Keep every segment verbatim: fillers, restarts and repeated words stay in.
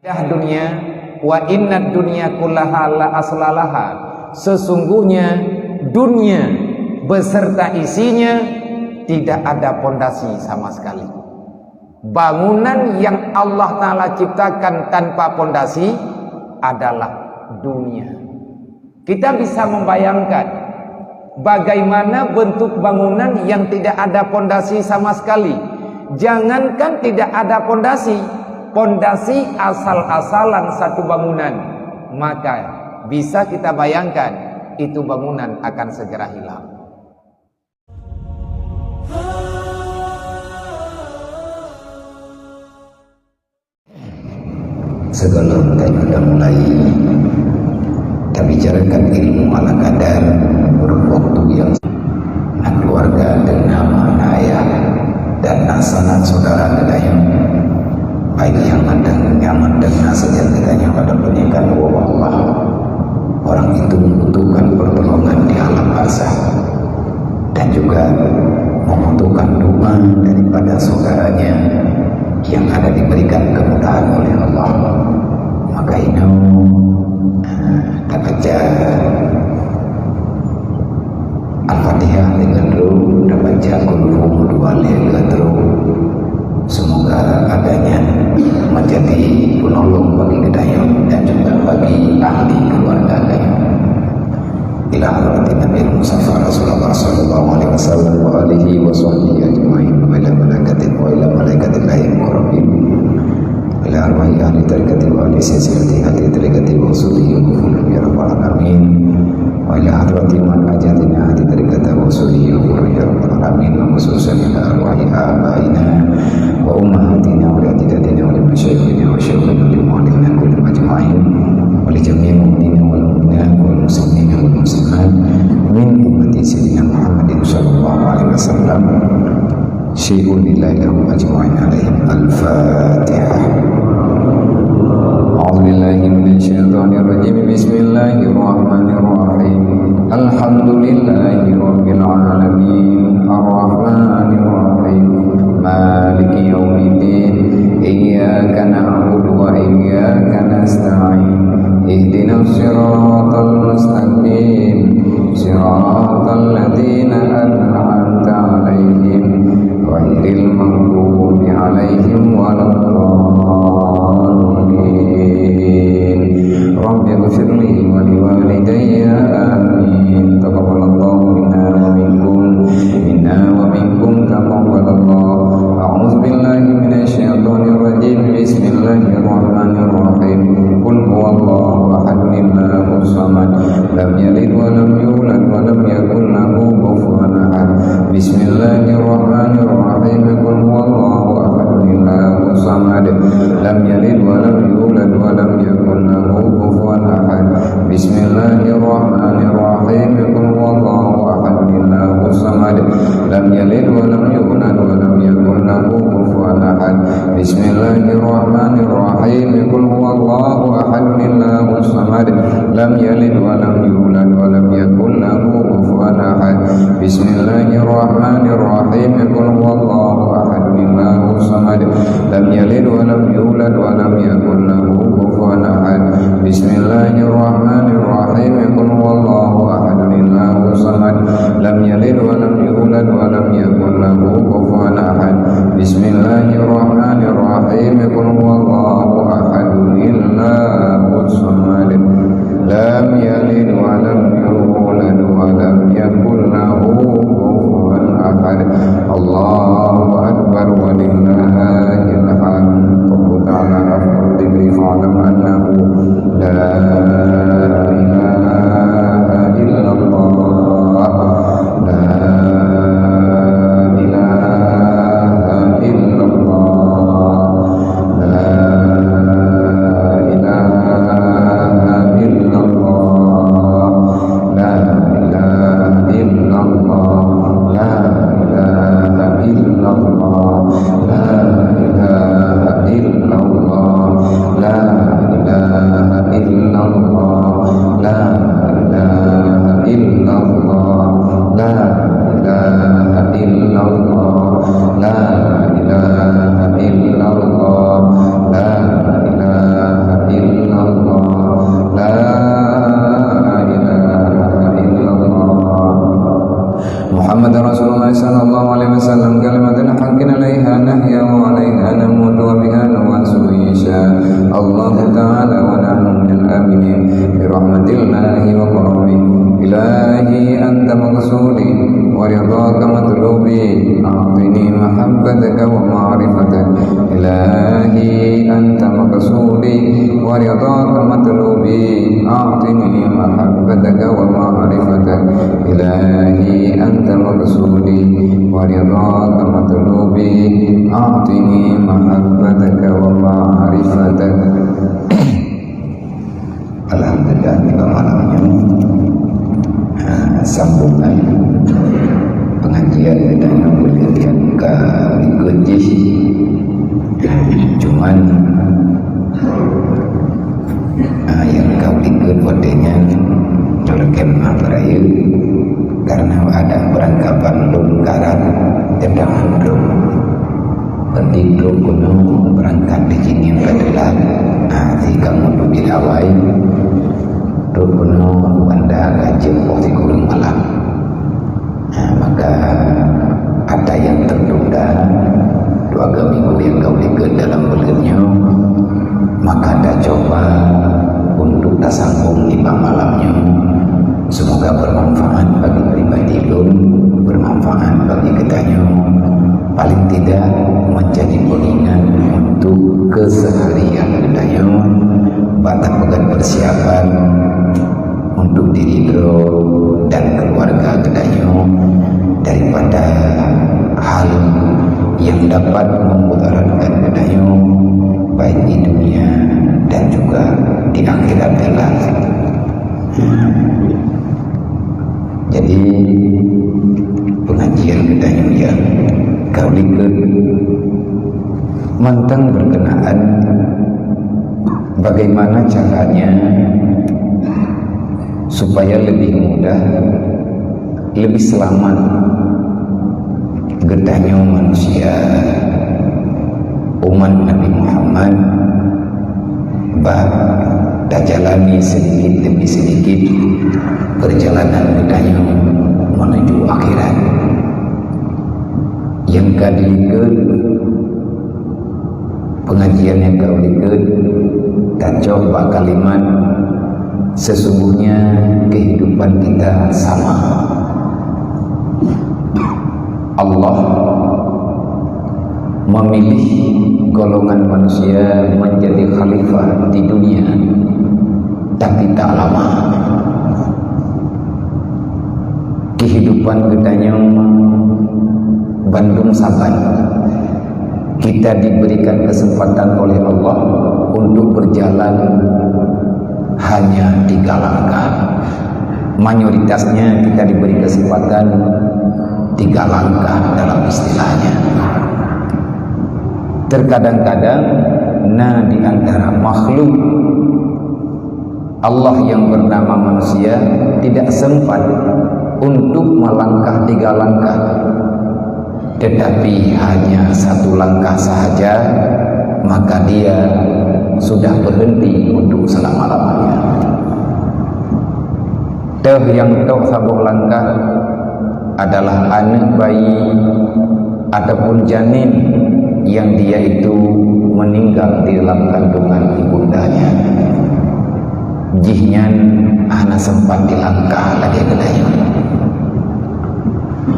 Dah dunia, wa innad dunya kullaha la asla laha. Sesungguhnya dunia beserta isinya tidak ada pondasi sama sekali. Bangunan yang Allah Ta'ala ciptakan tanpa pondasi adalah dunia. Kita bisa membayangkan bagaimana bentuk bangunan yang tidak ada pondasi sama sekali. Jangankan tidak ada pondasi, pondasi asal-asalan satu bangunan, maka bisa kita bayangkan itu bangunan akan segera hilang. Sebelum tanyoe mulai tabicarakan ilmu ala kadar, menurut waktu yang na keluarga dan na ma na ayah dan na sanak saudara geutanyoe, baik nyang mantong, nyang mantong na sajan geutanyoe ka geutanyoe Allah. Orang itu membutuhkan pertolongan di alam barzakh dan juga membutuhkan doa daripada saudaranya yang ada diberikan kemudahan oleh Allah. Maka inoe, eh, tabaca Al-Fatihah deungon droe, tabaca Qul Huwallahu dua lhèe lhèe droe. Semoga adanya menjadi penolong bagi geutanyoe dan juga bagi ahli keluarga geutanyoe. Ila hadratin Nabi Mustafa Rasulullah sallallahu alaihi wasallam wa alihi wa sahbihi ajma'in, wa ila malaikatin, wa ila malaikatillahi muqarrabin, ila arwahi ahli tariqati wa ahli silsilati ahli tariqati wa usuli wa qulubihim ya rabbal alamin, wa ila hadrati man ajadina ahli tariqati wa usuli wa qulubihim ya rabbal alamin, wa khususan ila arwahi abaina wa ummahatina wa ajdadina wa li masyayikhina wa syuyukhina wa li muallimina kullihim ajma'in, wa li jami'il mu'minina wal mu'minat wal muslimina wal muslimat min ummati sayyidina Muhammadin sallallahu alaihi wasallam. Syai'un lillahi lahum ajma'in alaihim. Al-Fatihah. A'udzu billahi minasy syaithanir rajim. Bismillahirrahmanirrahim. Alhamdulillahi rabbil alamin. Arrahmanirrahim. Maliki yaumiddin. Iyyaka na'budu wa iyyaka nasta'in. Ihdinas siratal mustaqim. Siratal ladzina an'amta 'alaihim ghairil maghdubi 'alaihim waladdallin. Rabbighfirli wa liwalidayya. Amin. Taqabbalallahu minna wa minkum, minna wa minkum taqabbalallah. A'udzu billahi minasy syaithanir rajim. Bismillahirrahmanirrahim. Qul huwallahu ahad, Allahus samad. Lam yalid wa lam yulad wa lam yakul lahu kufuwan ahad. Bismillahirrahmanirrahim. Qul huwallahu ahad, Allahus samad. Lam yalid wa lam yulad wa lam yakul lahu kufuwan ahad. Bismillahirrahmanirrahim. Qul huwallahu ahad, Allahus samad. Lam yalid wa lam yulad wa lam yakul lahu kufuwan ahad. Bismillahirrahmanirrahim. Qul huwallahu ahad, Allahus samad. Lam yalid wa lam yulad wa lam yakul lahu kufuwan ahad. Bismillahirrahmanirrahim. Qul huwallahu ahad, Allahus samad. Lam yalid wa lam yulad wa lam yakul lahu kufuwan ahad. Bismillahirrahmanirrahim. Qul huwallahu ahad, Allahus samad. Lam yalid wa lam yulad wa lam yakul lahu kufuwan ahad. Bismillahirrahmanirrahim. Qul huwallahu ahad, Allahus samad. Lam yalid wa lam yulad wa lam yakul lahu kufuwan ahad. Allahu akbar walillahil hamd. Qawluhu ta'ala, afdalud dzikri fa'lam annahu la ilaha illallah. La ilaha illallah. La ilaha illallah. La ilaha illallah. La ilaha illallah. La ilaha illallah. La ilaha illallah. إلهي أنت مقصودي ورضاك مطلوبي، أعطني محبتك ومعرفتك. إلهي أنت مقصودي ورضاك مطلوبي، أعطني محبتك ومعرفتك. إلهي أنت مقصودي ورضاك مطلوبي، أعطني محبتك ومعرفتك. Alhamdulillah, di malam nyoe, ah, sambungan pengajian geutanyoe beujeuet nyang ka likot jih. Cuman, ah, nyang ka likot watée nyan, lagée meu'ah beurayeuk, karena ada beurangkaban lôn karat teuntang lôn. Berarti trok keunoe beurangkat di Jinieng ka teulat, ah, si kamoe duek awai. Trok keunoe banda ka jeuet poh sikureueng malam. Ah, maka ada yang tertunda dua minggu nyang ka likot dalam buleuen nyoe, maka tacoba untuk tasambong di malam nyoe. Semoga bermanfaat bagi pribadi lôn, bermanfaat bagi geutanyoe. Paling tidak menjadi pengingat untuk keseharian geutanyoe, bak tapeugét persiapan untuk diri droe dan keluarga geutanyoe daripada hal yang dapat memudaratkan geutanyoe, baik di dunia dan juga di akhirat kelak. Jadi, pengajian geutanyoe nyang ka likot mantong berkenaan bagaimana caranya supaya lebih mudah, lebih selamat geutanyoe manusia, umat Nabi Muhammad, bak tajalani sedikit demi sedikit perjalanan geutanyoe menuju akhirat. Nyang ka likot, pengajian nyang ka likot, tacok bak kalimat, sesungguhnya kehidupan kita sama. Allah memilih golongan manusia menjadi khalifah di dunia, tapi tak lama. Kehidupan geutanyoe bandum saban. Kita diberikan kesempatan oleh Allah untuk berjalan hanya tiga langkah. Mayoritasnya kita diberi kesempatan tiga langkah dalam istilahnya. Terkadang-kadang, na di antara makhluk Allah yang bernama manusia tidak sempat untuk melangkah tiga langkah, tetapi hanya satu langkah sahaja, maka dia sudah berhenti untuk selama-lamanya. Teuh nyang tôh saboh langkah adalah aneuk bayi ataupun janin yang dia itu meninggal di dalam kandungan ibundanya. Jihnyan hana sempat dilangkah lagée geutanyoe.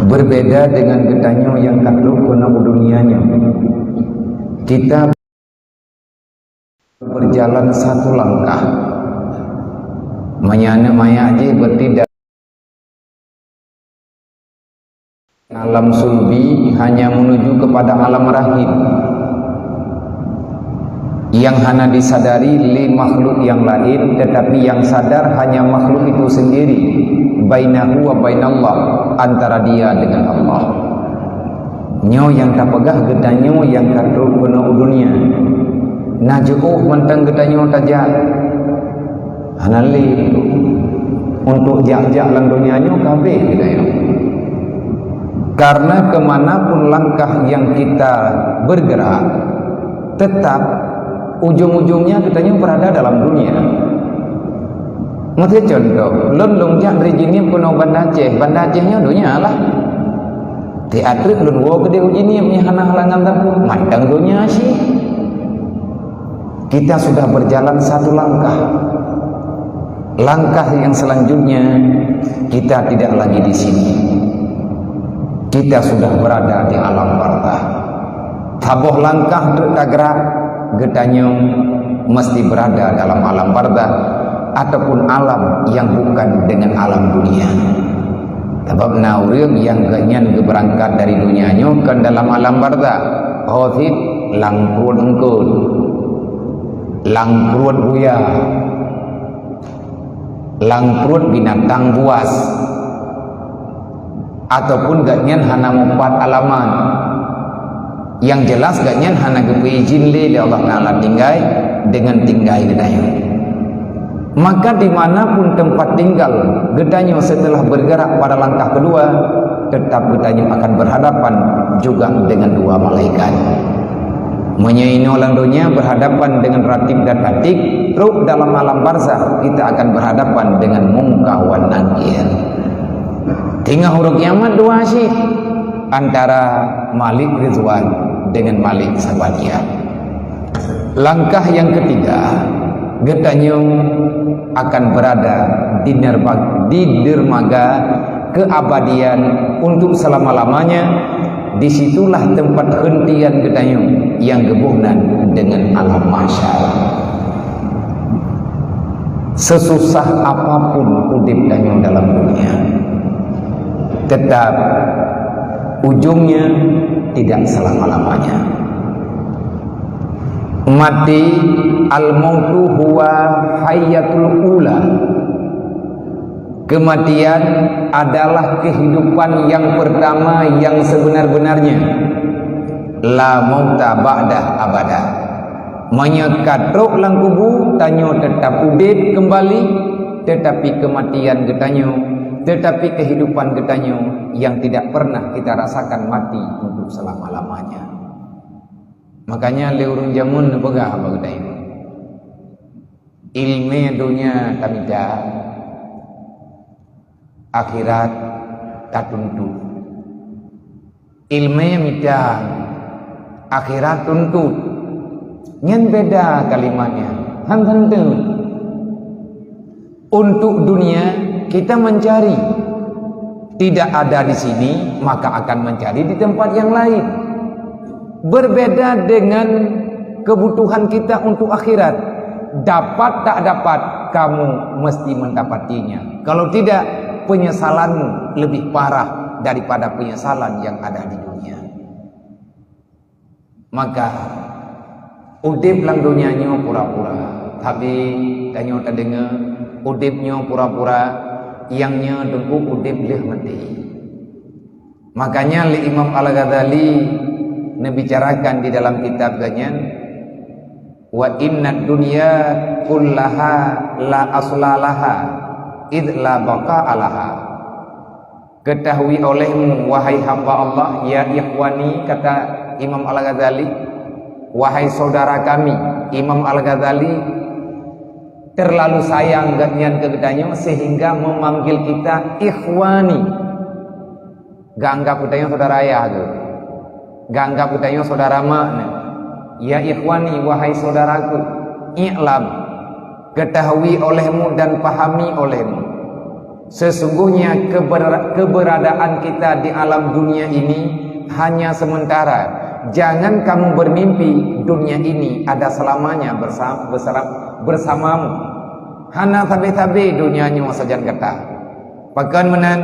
Berbeda dengan geutanyoe nyang ka trok keunoe u dunia nyoe. Kita berjalan satu langkah. Meunyoe aneuk manyak jih berarti da-, alam sulbi hanya menuju kepada alam rahim. Yang hana disadari lé makhluk yang lain, tetapi yang sadar hanya makhluk itu sendiri, bainahu wa bainallah, antara dia dengan Allah. Nyoe nyang tapeugah geutanyoe nyang ka trok keunoe u dunia. Na jiôh mantong geutanyoe tajak. Hana lé untuk jak-jak lam donya nyoe ka habéh geutanyoe. Karena ke mana pun langkah yang kita bergerak, tetap ujung-ujungnya geutanyoe berada dalam dunia. Meusapeue contoh, lôn lôn jak dari Jeunieb keunoe Banda Aceh, Banda Aceh nyoe donya lah. Tiep trép lôn woe keudéh u Jeunieb nyoe hana halangan sapeue, mantong donya cit. Kita sudah berjalan satu langkah. Langkah yang selanjutnya, kita tidak lagi di sini. Kita sudah berada di alam barzah. Saboh langkah trok tagerak, geutanyoe mesti berada dalam alam barzah ataupun alam yang bukan dengan alam dunia. Sabab na ureuëng nyang geuhnyan geubeurangkat dari dunia nyoe kon dalam alam barzah, ho cit lam pruet eungkot, lam pruet buya, lam pruet binatang buas, ataupun geuhnyan hana mupat alamat. Yang jelas geuhnyan hana geupeuizin lé, lé Allah Taala tinggai dengan tinggai geutanyoe. Maka dimanapun tempat tinggal geutanyoe setelah bergerak pada langkah kedua, tetap geutanyoe akan berhadapan juga dengan dua malaikat. Meunyoe inoe lam donya berhadapan dengan Ratib dan Atid, trok dalam alam barzah kita akan berhadapan dengan Mungkar wan Nakir. Teungoh uroe kiamat dua cit, antara Malik Ridwan dengan Malik Sabadia. Langkah yang ketiga, geutanyoe akan berada di nerba-, di dermaga keabadian untuk selama-lamanya. Di situlah tempat hentian geutanyoe nyang geuboh nan dengan alam mahsyar. Sesusah apapun udeb tanyoe dalam dunia, tetap ujungnya tidak selama-lamanya. Mati, al-mautu huwa hayatul ula. Kematian adalah kehidupan yang pertama yang sebenar-benarnya. La mauta ba'dah abada. Meunyoe ka trok lam kubu, tanyoe tetap udeb kembali, tetapi kematian geutanyoe, tetapi kehidupan geutanyoe yang tidak pernah kita rasakan mati untuk selama-lamanya. Makanya lé ureuëng jameun neupeugah haba geutanyoe, ilmé donya tamita, akhirat tatuntut. Ilmé mita, akhirat tuntut. Nyan beda kalimatnya. Han teuntut. Untuk dunia, kita mencari. Tidak ada di sini, maka akan mencari di tempat yang lain. Berbeda dengan kebutuhan kita untuk akhirat. Dapat tak dapat, kamu mesti mendapatinya. Kalau tidak, penyesalanmu lebih parah daripada penyesalan yang ada di dunia. Maka, udeb lam donya nyoe pura-pura. Tapi, tanyoe tadeungoe, udeb nyoe pura-pura, nyang nyoe teungku udeb lheueh maté. Makanya lé Imam Al-Ghazali neubicarakan di dalam kitab geuhnyan, "Wa innad dunya kullaha la asla laha, id la baqa laha." Ketahui olehmu, wahai hamba Allah, ya ikhwani, kata Imam Al-Ghazali, wahai saudara kami, Imam Al-Ghazali terlalu sayang geuhnyan keu geutanyoe sehingga memanggil kita ikhwani. Geuanggap geutanyoe saudara ayah geuh. Geuanggap geutanyoe saudara mak nyoe. Ya ikhwani, wahai saudaraku, i'lam, ketahui olehmu dan pahami olehmu. Sesungguhnya keber-, keberadaan kita di alam dunia ini hanya sementara. Jangan kamu bermimpi dunia ini ada selamanya bersa-, bersama-, bersamamu. Hana sabe-sabe dunia nyoe sajan gata. Pakon meunan?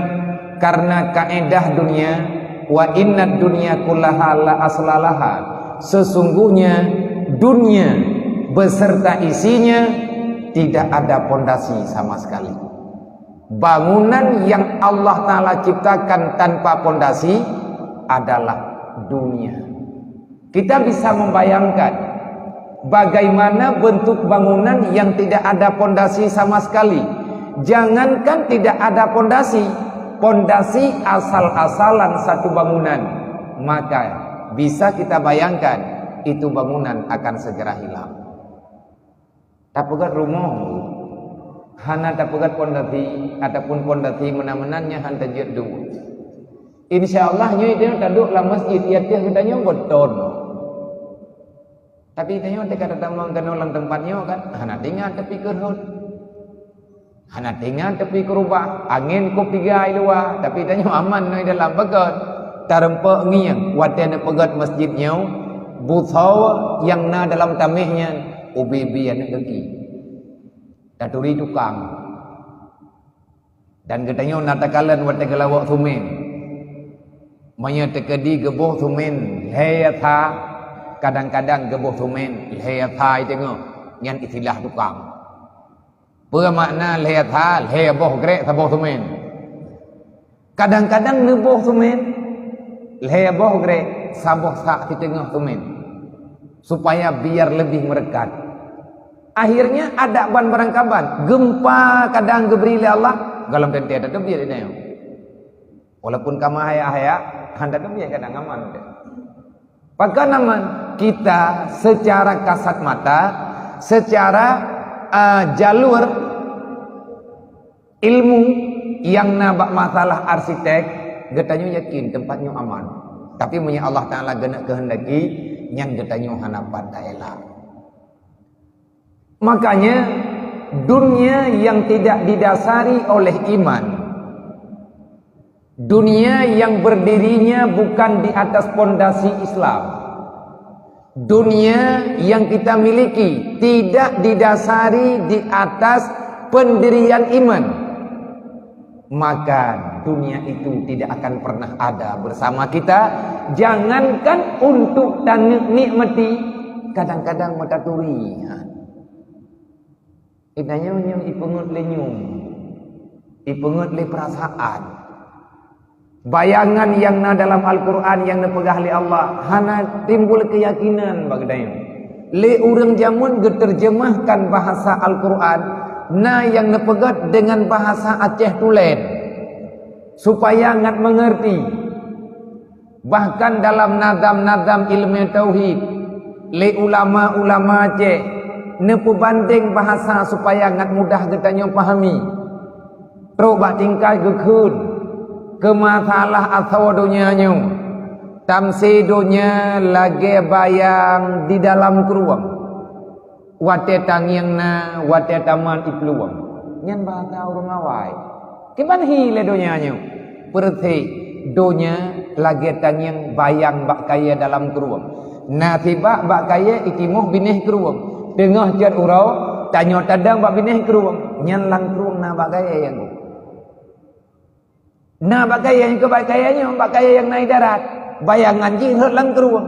Karena kaedah dunia, "Wa innad dunya kullaha la asla laha." Sesungguhnya dunia beserta isinya tidak ada pondasi sama sekali. Bangunan yang Allah Ta'ala ciptakan tanpa pondasi adalah dunia. Kita bisa membayangkan bagaimana bentuk bangunan yang tidak ada pondasi sama sekali. Jangankan tidak ada pondasi, pondasi asal-asalan satu bangunan, maka bisa kita bayangkan itu bangunan akan segera hilang. Tapeugét rumoh, hana tapeugét pondasi, ataupun pondasi meunan-meunan nyan han tajeuet dum. Insya Allah, nyoe tanyoe taduek lam masjid, ya tiah geutanyoe beutôi. Tapi tanyoe teuka tatamong keunoe lam teumpat nyoe kan, hana teuingat tapi keu rhot. Hana teuingat teupie keurubah, angén kôb tiga i luwa, tapi tanyoe aman ngon dalam. Pakon? Tareumpok ngieng, watée neupeugét masjid nyoe, butho nyang na dalam taméh nyan, ubé-ubé aneuk gaki. Taturi tukang. Dan geutanyoe na takalon watée geulawok sumen. Meunyoe teukeudi geuboh sumen lhée yasa, kadang-kadang geuboh sumen lhée yasa i teungoh, nyan istilah tukang. Peue makna lhée yasa, lhée boh grek saboh sumen? Kadang-kadang neuboh sumen lhée boh grek saboh sak siteungoh sumen, supaya biar lebih merekat. Akhirnya adak ban barangkaban, gempa kadang geubri lé Allah, gohlom teuntée tateubiet di nyoe. Walaupun ka meuhaya-haya, han tateubiet kadang aman. Pakon aman? Kita secara kasat mata, secara, ah, jalur ilmu nyang na bak masalah arsitek, geutanyoe yakin teumpat nyoe aman. Tapi meunyoe Allah Taala geuneuk keuheundaki, nyan geutanyoe hana pat taelak. Makanya, dunia yang tidak didasari oleh iman, dunia yang berdirinya bukan di atas pondasi Islam, dunia yang kita miliki tidak didasari di atas pendirian iman, maka dunia itu tidak akan pernah ada bersama kita. Jangankan untuk taneuk nikmati, kadang-kadang meutaturi. Geutanyoe nyoe ipeungeut lé nyum, ipeungeut lé peurasaan. Bayangan nyang na dalam Al-Qur'an nyang neupeugah lé Allah hana timbul keuyakinan bak geutanyoe. Lé ureuëng jameun geuteurjeumahkan bahasa Al-Qur'an, na nyang neupeugét deungon bahasa Aceh tulen, supaya ngat meungeurti. Bahkan dalam nazam-nazam ilmu tauhid, lé ulama-ulama Aceh neupeubandeng bahasa supaya ngat mudah geutanyoe pahami. Trok bak tingkat geukheun keu masalah asoe donya nyoe, tamsé donya lagée bayang di dalam krueng. Watée tangieng na, watée tamat iplueng. Nyan bahasa ureuëng awai. Kiban hi lé donya nyoe? Peureuséh, donya lagée tangieng bayang bak kayée dalam krueng. Na sibak bak kayée itimoh binéh krueng. Teungoh cot uroe, tanyoe tadong bak binéh krueng. Nyan lam krueng na bak kayée nyang Na bak kayée nyang keu bak kayée nyoe, bak kayée nyang na i darat. Bayangan jih rhot lam krueng.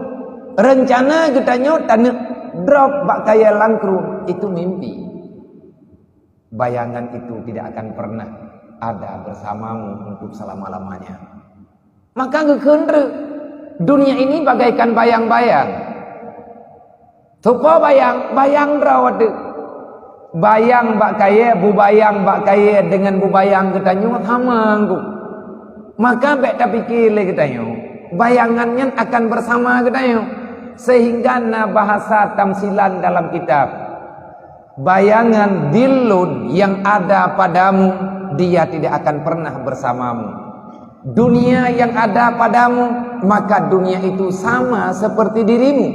Reuncana geutanyoe taneuk drop bak kayée lam krueng, itu mimpi. Bayangan itu tidak akan pernah ada bersamamu untuk selama-lamanya. Maka geukheun treuk, dunia ini bagaikan bayang-bayang. Soe po bayang, bayang droe teuk. Bayang bak kayée, bubayang bak kayée deungon bubayang geutanyoe sama ngon. Maka bék tapike lé geutanyoe, bayangan nyan akan bersama geutanyoe. Sehingga na bahasa tamsilan dalam kitab, bayangan dhillun yang ada padamu, dia tidak akan pernah bersamamu. Dunia yang ada padamu, maka dunia itu sama seperti dirimu.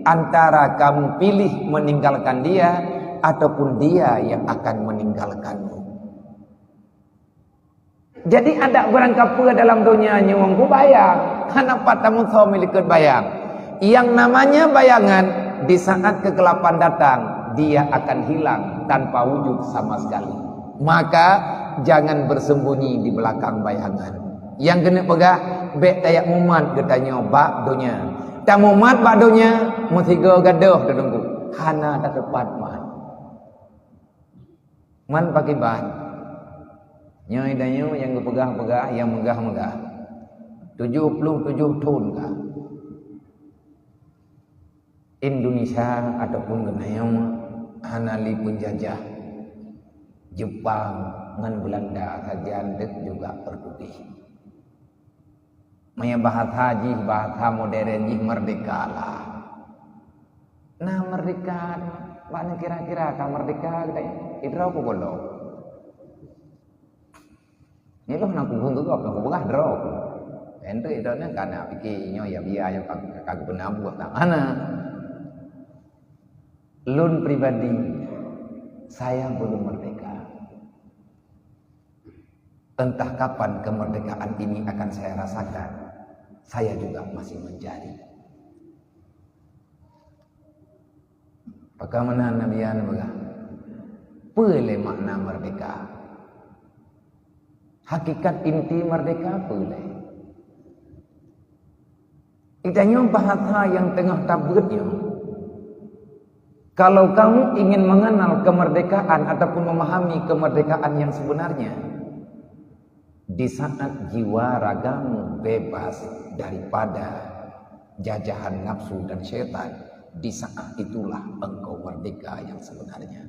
Antara kamu pilih meninggalkan dia, ataupun dia yang akan meninggalkanmu. Jadi, adak barangkapeue dalam donya nyoe ngon bayang, hana pat tamusoe milikot bayang. Yang namanya bayangan, di saat kegelapan datang, dia akan hilang tanpa wujud sama sekali. Maka, jangan bersembunyi di belakang bayangan. Nyang keuneuk peugah, bék tajak mumat geutanyoe bak donya. Tamumat bak donya, meusigoe gadôh teudeunggok, hana tateupat mat. Man pakriban? Nyoe tanyoe nyang geupeugah-peugah, nyang meugah-meugah. Tujoh ploh tujoh thon ka. Indonesia ataupun geutanyoe hana lé peunjajah. Jepang ngon Belanda sajan deuek juga Portugis. Meunyoe bahasa jih, bahasa modern jih, merdeka lah. Nah, merdeka, bak na kira-kira ka merdeka geutanyoe? Idroe ku gohlom. Nyoe lôn na kupeugah, na kupeugah droe. Enteuk idroe nyan ka na pike nyoe ya biya nyoe ka, ka geupeuna buet tak hana. Lôn pribadi, saya belum merdeka. Entah kapan kemerdekaan ini akan saya rasakan, saya juga masih mencari. Pakon meunan Nabi Yan peugah, peue lé makna merdeka? Hakikat inti merdeka peue lé? Geutanyoe bahasa nyang teungoh tabeuet nyoe. Kalau kamu ingin mengenal kemerdekaan ataupun memahami kemerdekaan yang sebenarnya, di saat jiwa ragamu bebas daripada jajahan nafsu dan syaitan, di saat itulah engkau merdeka yang sebenarnya.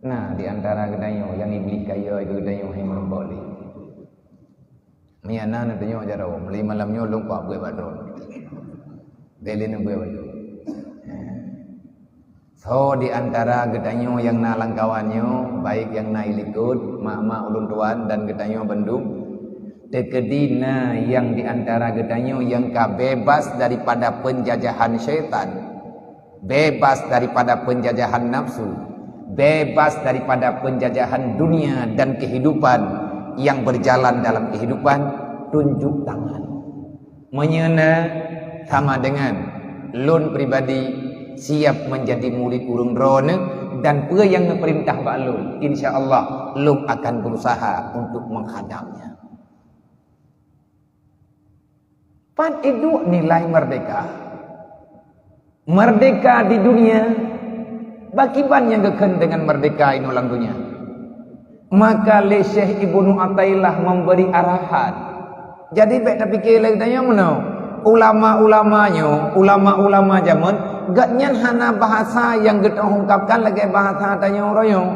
Nah, di antara geutanyoe nyang Iblih kayôi keu geutanyoe hai meureumpok lé. Meunyo na neutunyok jaroe, mulai malam nyoe lôn kuak beuet bak droe. Bèk lé neubeuet bak droe. So di antara geutanyoe nyang na lam kawan nyoe, baik nyang na ilikot, mak-mak ulôn tuan dan geutanyoe bandum, teukeudi na nyang di antara geutanyoe nyang ka bebas daripada penjajahan syaitan. Bebas daripada penjajahan nafsu, bebas daripada penjajahan dunia dan kehidupan yang berjalan dalam kehidupan, tunjuk tangan. Meunyo na, sama dengan lôn pribadi siap menjadi murid ureuëng droeneuh dan peue nyang neupeurintah bak lôn, insya Allah lôn akan berusaha untuk menghadangnya. Pat iduek nilai merdeka? Merdeka di dunia, bakiban nyang geukheun dengan merdeka inoe lam dunia. Maka lé Syekh Ibnu Athaillah memberi arahan. Jadi bèk tapike lé geutanyoe meunoe. Ulama-ulama nyoe, ulama-ulama jameun, gobnyan hana bahasa nyang geuteungkapkan lagèe bahasa tanyoe uroe nyoe.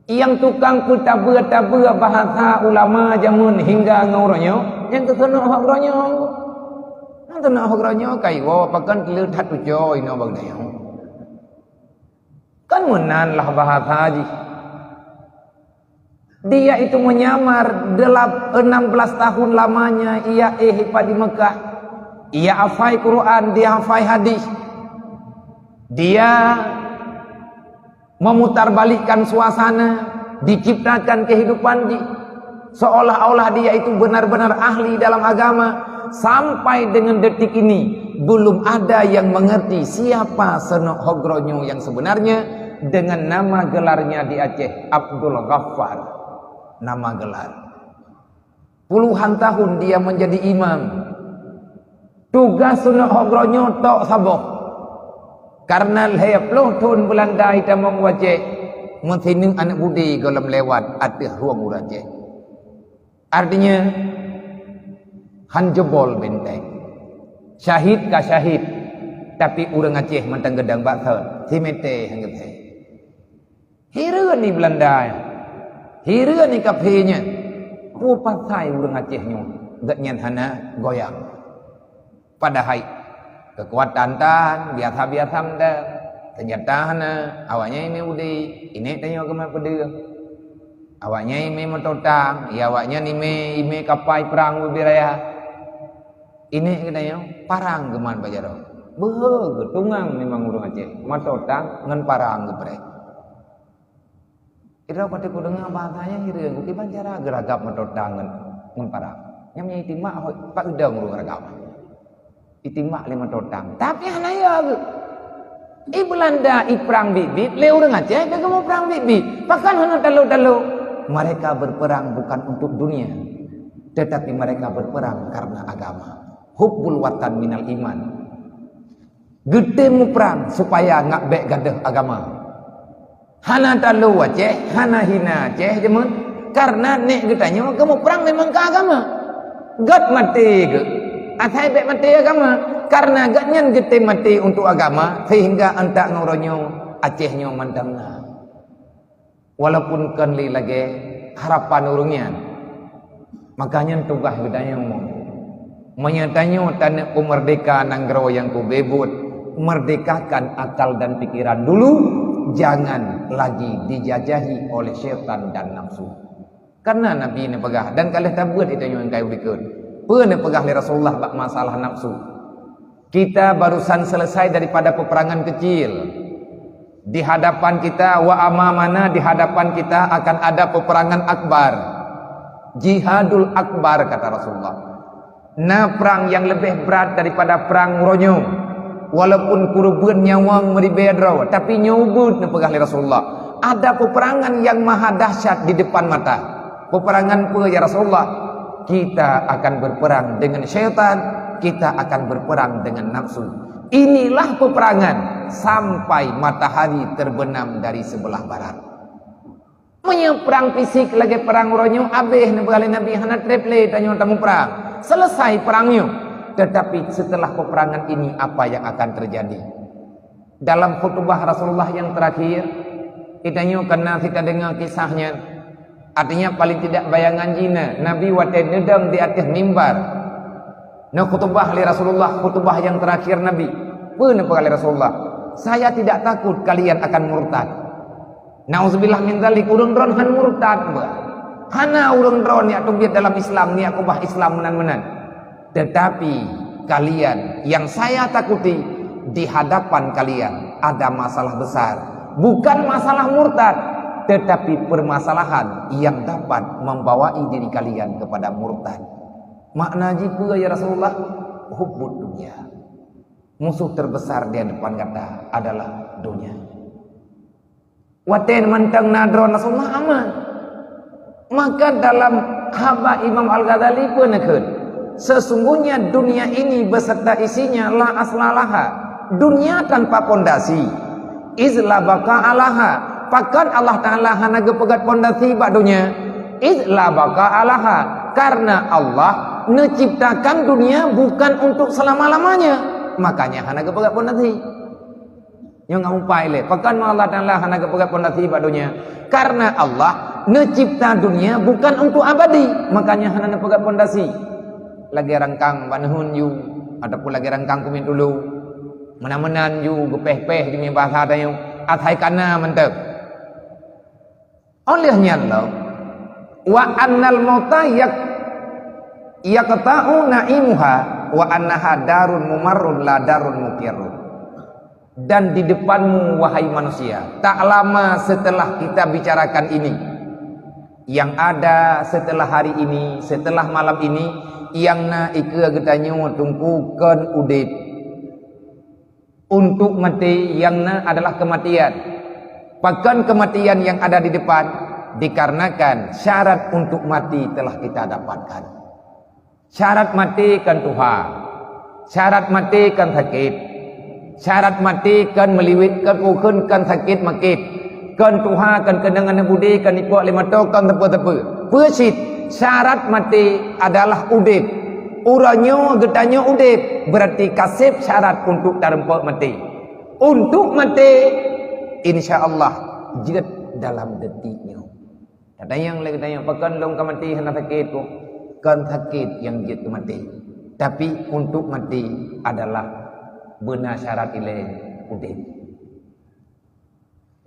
Nyang tukang peutabeue-tabeue bahasa ulama jameun hingga ngon uroe nyoe, nyang teuseunok hok uroe nyoe. Nyang teuseunok hok uroe nyoe, kaiwoe pakon teuleuh that ucoe inoe bak geutanyoe. Kan meunan lah bahasa jih. Dia itu menyamar delap-, enam belas tahun lamanya ia éh ipat di Mekah. Ia hafai Quran, dia hafai hadis. Dia memutarbalikkan suasana, diciptakan kehidupan jih, seolah-olah dia itu benar-benar ahli dalam agama. Sampai dengan detik ini, belum ada yang mengerti siapa Seunok Hogroe nyoe yang sebenarnya dengan nama gelarnya di Aceh, Abdul Ghaffar. Nama gelar. Puluhan tahun dia menjadi imam. Tugas Seunok Hogroe nyoe tok saboh. Karena lhèe ploh thon Beulanda itamong u Aceh, meusineuk aneuk budi gohlom lewat ateueh rueng ureueng Aceh. Artinya, han jeubol benteng. Syahid ka syahid, tapi ureueng Aceh mantong geudong bak thon, si mete han geuthèe. Hireuen di Beulanda nyan. Hireuen di kafé nyan. Peue pasai ureueng Aceh nyoe gobnyan hana goyang? Padahai keukuatan tan biasa-biasa mantong. Seunjata hana, awaknyan imé udi, inék tanyoe keumat peudeueng. Awaknyan imé moto tang, ya awaknyan imé, imé kapai prang ubé raya. Inék geutanyoe parang keumat bak jaroe. Beuhe geutungang memang ureueng Aceh, moto tang ngon parang geupreh. Droe watèe kudeungö bahasa nyan hireuen, kiban cara geuragab moto tang ngon, ngon parang. Nyan meunyo itimak hôi, pat udeueng ureueng ragab. Itimak lé moto tang. Tapi hana ya geuh. I Beulanda iprang biet-biet, lé ureueng Aceh ka geumoe prang biet-biet. Pakon hana talo-talo? Mereka berperang bukan untuk dunia, tetapi mereka berperang karena agama. Hubbul watan minal iman. Geutem muprang supaya ngak bèk gadôh agama. Hana talo Aceh, hana hina Aceh jameun, karena nék geutanyoe geumuprang memang keu agama. Gèt maté geuh, asai bèk maté agama, karena gobnyan geutem maté untuk agama, sehingga antak ngon uroe nyoe Aceh nyoe mantong na. Walaupun kon lé lagèe harapan ureueng nyan. Maka nyan tugaih geutanyoe. Meunyo tanyoe taneuk peumeurdeka nanggroe nyang keu beuet, merdekakan akal dan pikiran dulu, jangan lagi dijajahi oleh syaitan dan nafsu. Karena Nabi neupeugah, dan ka lheueh tabeuet geutanyoe nyang ka ilikot. Peue neupeugah lé Rasulullah bak masalah nafsu? Kita barusan selesai daripada peperangan kecil. Di hadapan kita, wa amamana, di hadapan kita akan ada peperangan akbar. Jihadul akbar, kata Rasulullah. Na prang nyang leubeh brat daripada prang uroe nyoe. Walaupun keureubeuen nyawöng meuribèe droe, tapi nyoe ubit neupeugah lé Rasulullah. Ada peperangan nyang maha dahsyat di depan mata. Peperangan peue ya Rasulullah? Kita akan berperang dengan syaitan, kita akan berperang dengan nafsu. Inilah peperangan sampai matahari terbenam dari sebelah barat. Meunyoe prang fisik lagèe prang uroe nyoe, abéh neupeugah lé Nabi, hana trép lé tanyoe tamuprang. Selesai prang nyoe. Tetapi setelah peperangan ini, apa yang akan terjadi? Dalam khutbah Rasulullah yang terakhir, kita nyoe keunan sita deungoe kisah nyan. Artinya, paling tidak bayangan jih na, Nabi watèe neudong di ateueh mimbar. Neukhutbah lé Rasulullah, khutbah yang terakhir Nabi. Peue neupeugah lé Rasulullah? "Saya tidak takut kalian akan murtad." Nauzubillah min dzalik, ureueng droen han murtad bah. Hana ureueng droen nyang teubiet dalam Islam, nyang keubah Islam meunan-meunan. Tetapi kalian, yang saya takuti, di hadapan kalian ada masalah besar. Bukan masalah murtad, tetapi permasalahan yang dapat membawai diri kalian kepada murtad. Makna jih peue ya Rasulullah? Hubbud dunya. Musuh terbesar di hadapan gata adalah dunia. Watèe mantong na droe Rasulullah aman. Maka dalam haba Imam Al-Ghazali pun neukheun, "Sesungguhnya dunia ini beserta isinya la asla laha." Dunia tanpa pondasi. Iz la baqa alaha. Pakon Allah Ta'ala hana geupeugöt pondasi bak dunia? Iz la baqa alaha. Karena Allah neuciptakan dunia bukan untuk selama-lamanya. Makanya hana geupeugöt pondasi. Nyoe ngon mupai lé. Pakon Allah Ta'ala hana geupeugöt pondasi bak dunia? Karena Allah neucipta dunia bukan untuk abadi, makanya hana neupeugöt pondasi. Lagèe rangkang banhun ju, ataupun lagèe rangkang kumieng tulu. Meunan-meunan ju geupéh-péh di bahasa tanyoe, asai kana mantong. Óh lheueh nyan lom, wa annal mauta yak-, yaqta'u na'imuha, wa annaha darun mumarrun la darun muqirrun. Dan di depanmu, wahai manusia, tak lama setelah kita bicarakan ini, yang ada setelah hari ini, setelah malam ini, nyang na ikeue geutanyoe teungku kon udép. Untuk maté, nyang na adalah kematian. Pakon kematian yang ada di depan? Dikarenakan syarat untuk mati telah kita dapatkan. Syarat maté kon tuha. Syarat maté kon sakét. Syarat maté kon meuliwet, kon ukeuen, kon sakét makét. Kon tuha, kon keunong aneuk beudé, kon ipok lé mata, kon teupeu-teupeu. Peue cit, syarat maté adalah udép. Uroe nyoe geutanyoe udép, berarti ka sép syarat untuk tarumpok maté. Untuk maté, insya Allah, jeuet dalam detik nyoe. Tatanyong lé geutanyoe, pakon lôn ka maté hana sakét kok? Kon sakét nyang jeuet keu maté. Tapi untuk maté adalah beuna syarat ilée udép.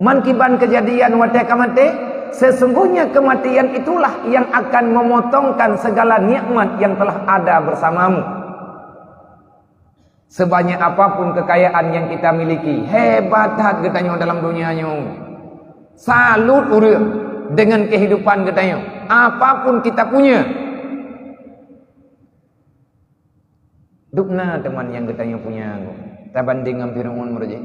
Man kiban keujadian watée ka maté, sesungguhnya kematian itulah yang akan memotongkan segala nikmat yang telah ada bersamamu. Sebanyak apapun kekayaan yang kita miliki, hebat that geutanyoe dalam dunia nyoe. Salut ureuëng dengan kehidupan geutanyoe, apapun kita punya. Dubna teuma nyang geutanyoe punya, tabandeng ngon Firaun meureuji.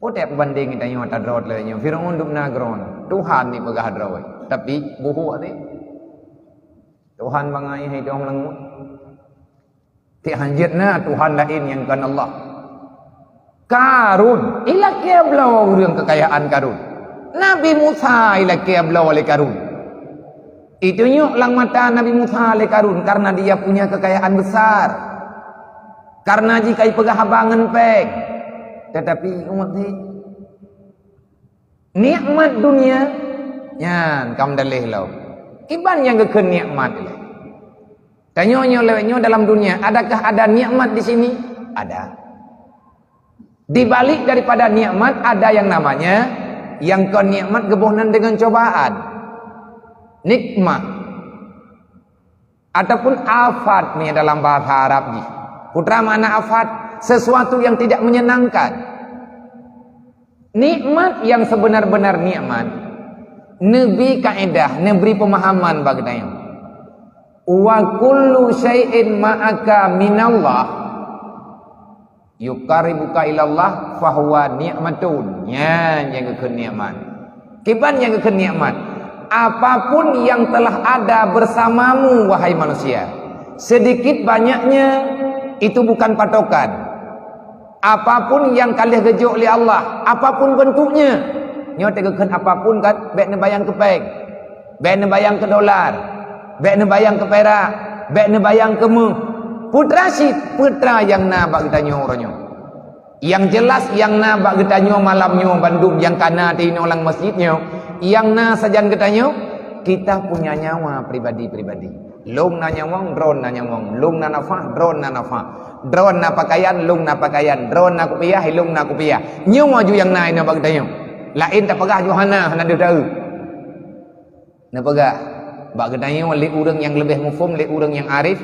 Peue teupeubandeng geutanyoe ata droe lagée nyoe? Firaun dubna droe, Tuhan ni peugah droe, tapi buhuk até. Tuhan bangai hai Tuhan meulangôt. Tiep hanjeuet na Tuhan laén nyang kon Allah. Karun, ilakée bloe ureuëng keukayaan Karun. Nabi Musa ilakée bloe lé Karun. Itunyok lam mata Nabi Musa lé Karun karena dia punya kekayaan besar. Karena jih ka ipeugah haba ngon péng. Tetapi umat sih, nikmat dunia nyan ka meudaléh lom. Kiban nyang geukheun nikmat ilée. Tanyoe nyoe lewat nyoe dalam dunia, adakah ada nikmat di sini? Ada. Di balik daripada nikmat ada yang namanya, yang kon nikmat geuboh nan dengan cobaan. Nikmat. Ataupun afat ni dalam bahasa Arab ni. Putra makna afat, sesuatu yang tidak menyenangkan. Nikmat yang sebenar-benar nikmat, neubri kaedah, neubri pemahaman bak geutanyoe. "Wa kullu syai'in ma'aka minallah yuqarribuka ilallah fahuwa ni'matun." Nyan nyang geukheun nikmat. Kiban nyang geukheun nikmat? Apapun yang telah ada bersamamu, wahai manusia, sedikit banyaknya, itu bukan patokan. Apapun nyang ka lheueh geujok lé Allah, apapun bentuknya, nyoe teuk geukheun apapun kan, bék neubayang keu péng, bék neubayang keu dolar, bék neubayang keu pirak, bék neubayang keu méuh. Putra cit, putra nyang na bak geutanyoe uroe nyoe. Nyang jelas nyang na bak geutanyoe malam nyoe bandum nyang ka na teuinoe lam masjid nyoe, nyang na sajan geutanyoe, kita punya nyawa pribadi-pribadi. Lôn na nyawöng, droen na nyawöng. Lôn na nafah, droen na nafah. Droen na pakaian, lôn na pakaian. Droen na kupiah, lôn na kupiah. Nyoe aju nyang na inoe bak geutanyoe. Laén tapeugah aju hana, hana deuh taeu. Neupeugah bak geutanyoe lé ureuëng nyang leubeh muphom, lé ureuëng nyang arif,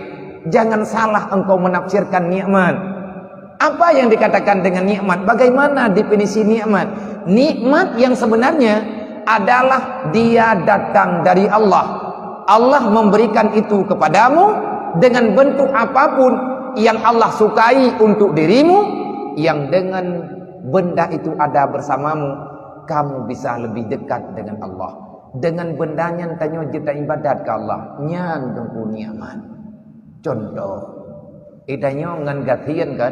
"Jangan salah engkau menafsirkan nikmat." Apa yang dikatakan dengan nikmat? Bagaimana definisi nikmat? Nikmat yang sebenarnya adalah dia datang dari Allah. Allah memberikan itu kepadamu dengan bentuk apapun yang Allah sukai untuk dirimu, yang dengan benda itu ada bersamamu, kamu bisa lebih dekat dengan Allah. Dengan benda nyan tanyoe jeuet taibadat keu Allah, nyan teungku nikmat. Contoh, itanyoe ngon gasien kan,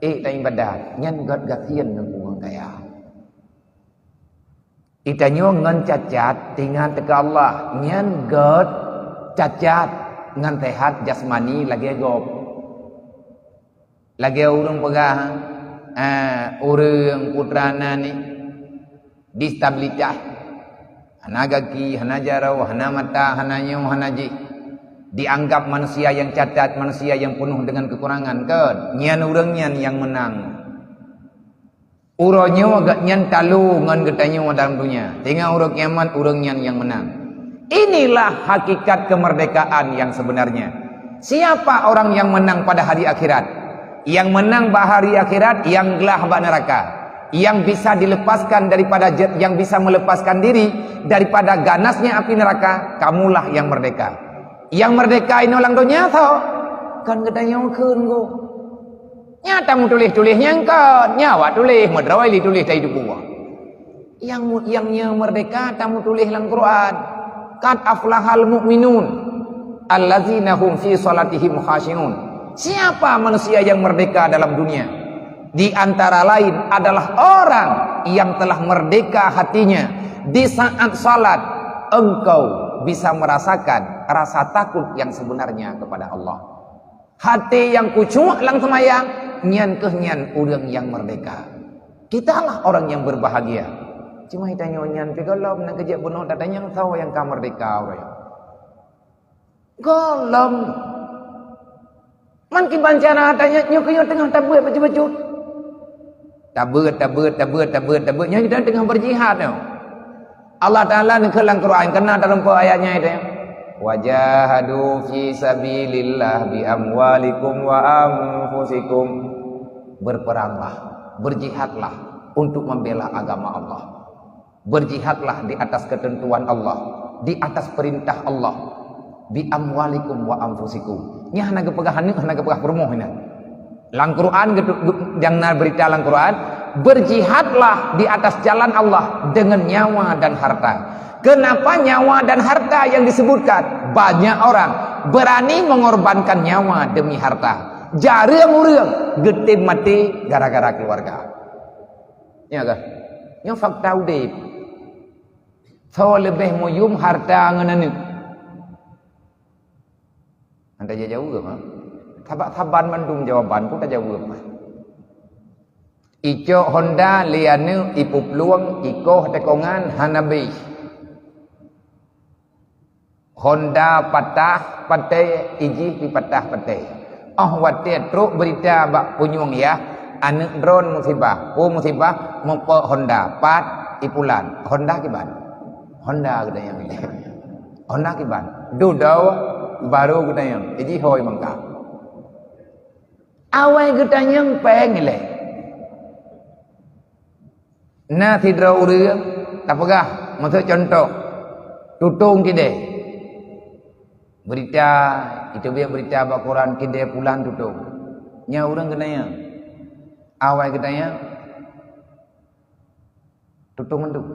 ék taibadat, nyan göt gasien teungku ngon kaya. Itanyoe ngon cacat teuingat keu Allah, nyan göt cacat ngon sehat jasmani lagée gob. Lagée ureuëng peugah, eh, ureuëng putra na ni distabilitas, hana gaki, hana jaroe, hana mata, hana nyoe, hana jih. Dianggap manusia yang cacat, manusia yang penuh dengan kekurangan, kan? Nyan ureuëng nyan nyang meunang. Uroe nyoe gobnyan talo ngon geutanyoe dalam dunia. Teungoh uroe kiamat ureuëng nyan nyang meunang. Inilah hakikat kemerdekaan yang sebenarnya. Siapa orang yang menang pada hari akhirat? Yang menang bak hari akhirat, yang glah bak neraka. Yang bisa dilepaskan daripada je-, yang bisa melepaskan diri daripada ganasnya api neraka, kamulah yang merdeka. Nyang meurdehka inoe lam donya soe? Kon geutanyoe kheun gob. Nyan tameutuléh-tuléh nyang kon, nyan awak tuléh, meudroe lé tuléh dari tuboh. Nyang mu-, nyang nyoe meurdehka tameutuléh lam Quran, "Qad aflahal mu'minun, allazina hum fi shalatihim khashi'un." Siapa manusia yang merdeka dalam dunia? Di antara lain adalah orang yang telah merdeka hatinya di saat salat, engkau bisa merasakan rasa takut yang sebenarnya kepada Allah. Hati yang khusyuk lam seumayang, nyan keuh nyan ureuëng nyang merdeka. Kitalah orang yang berbahagia. Cuma tanyoe nyan pih gohlom nyang keujeuet bunoe tatanyong soe nyang ka merdeka uroe nyoe. Gohlom. Man kiban cara tanyoe nyoe keuh nyoe teungoh tabeuet bacut-bacut. Tabeuet, tabeuet, tabeuet, tabeuet, tabeuet. Nyoe kita teungoh berjihad nyoe. Allah Taala neukheun lam Quran, keunan talumpah ayat nyan itu. "Wajahadu fi sabilillah bi amwalikum wa anfusikum." Berperanglah, berjihadlah untuk membela agama Allah. Berjihadlah di atas ketentuan Allah, di atas perintah Allah. "Bi amwalikum wa anfusikum." Nyan hana geupeugah aneuk, hana geupeugah peurumoh nyan. Lam Quran geutu-, geu-, nyang na beurita lam Quran, "Berjihadlah di atas jalan Allah dengan nyawa dan harta." Kenapa nyawa dan harta yang disebutkan? Banyak orang berani mengorbankan nyawa demi harta. Jareueng ureuëng geutem maté gara-gara keluarga. Ya kah? Nyoe fakta udeb. Soe leubeh muyum harta ngon aneuk? Hana tajaweueb, ha? Sabab saban mandum jawaban pun tajaweueb, ha? Icok Honda lé aneuk, ipuplueng, ikoh tekongan, hana beh. Honda patah patéh, ijih pih patah patéh. Oh watée trok beurita bak punyueng yah, aneuk droen musibah. Peue musibah? Mupok Honda, pat ipulan. Honda kiban? Honda geutanyoe. Honda kiban? Dudoe baru geutanyoe. Ijih hôi mangka. Awai geutanyoe péng ilée. Na sidroe ureuëng tapeugah, meuseuk cuntoh, tutong kidée. Beurita, iteubiet beurita bak koran kidée pulan tutong. Nyan ureuëng geutanyong. Awai geutanyong, tutong mandum.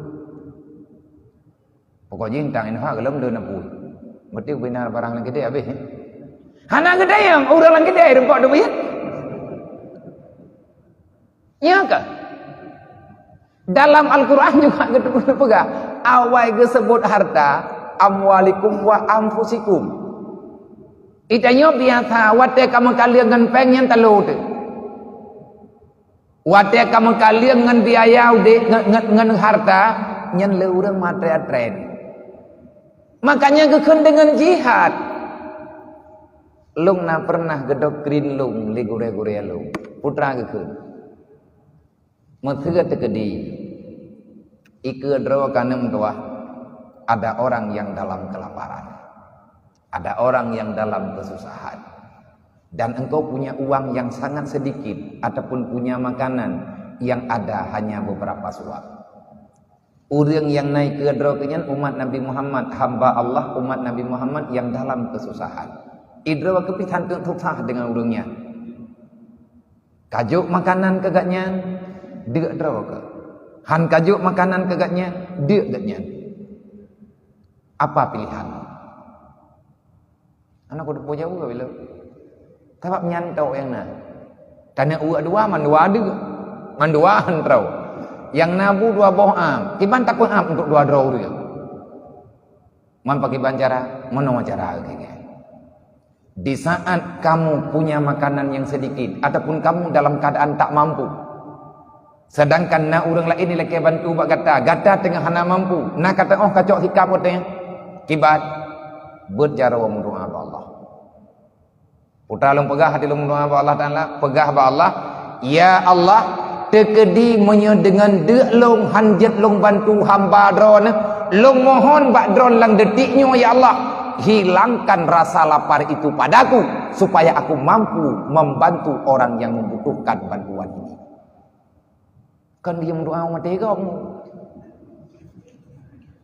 Pokok jih tang inong gohlom le neupui. Berarti ubena barang lam kidée habéh, eh? Hana geutanyong, ureuëng lam kidée rumpok teubiet. Nyan ka. Dalam Al-Quran juga geupeugah, awai geuseubut harta, amwalikum wa anfusikum. Itanyoe biasa watée ka meukaleueng ngon péng nyan talo teuh. Watée ka meukaleueng ngon biaya udeb, ngon, ngon, ngon harta, nyan le ureuëng meuatré-atré. Makanya geukheun deungon jihad. Lôn na pernah geudoktrin lôn lé gurée-gurée lôn. Putra geukheun. Meuseue teukeudi, ikeue droe ka neuem tuah, ada orang yang dalam kelaparan. Ada orang yang dalam kesusahan. Dan engkau punya uang yang sangat sedikit ataupun punya makanan yang ada hanya beberapa suap. Ureuëng nyang na ikeue droe keuh nyan umat Nabi Muhammad, hamba Allah umat Nabi Muhammad yang dalam kesusahan. Idroe keuh pih han teuk susah deungon ureuëng nyan. Kajok makanan keu gobnyan, deuk droe keuh. Han kajok makanan keu gobnyan, deuk gobnyan. Apa pilihan? Aneuk kuteupeu jaweueb bileu. Sabab nyan tok nyang na. Tanyoe uek dua, mandua deuk. Mandua han troe. Nyang na bu dua boh am. Kiban tapeuam untuk dua droe ureuëng. Man pakiban cara, meunoe cara keu gobnyan. Di saat kamu punya makanan yang sedikit ataupun kamu dalam keadaan tak mampu, sedangkan na ureuëng laén ilakée bantu bak gata, gata teungoh hana mampu, na ka teuoh kacok sikap watée nyan, kiban, beuet jaroe meudoá bak Allah. Putra lôn peugah hati lôn meudoá bak Allah Taala, peugah bak Allah, "Ya Allah, teukeudi meunyoe deungon deuk lôn han jeuet lôn bantu hamba Droeneuh, lôn mohon bak Droeneuh lam detik nyoe, ya Allah, hilangkan rasa lapar itu padaku, supaya aku mampu membantu orang yang membutuhkan bantuan ini." Kan dia meudoá maté gom.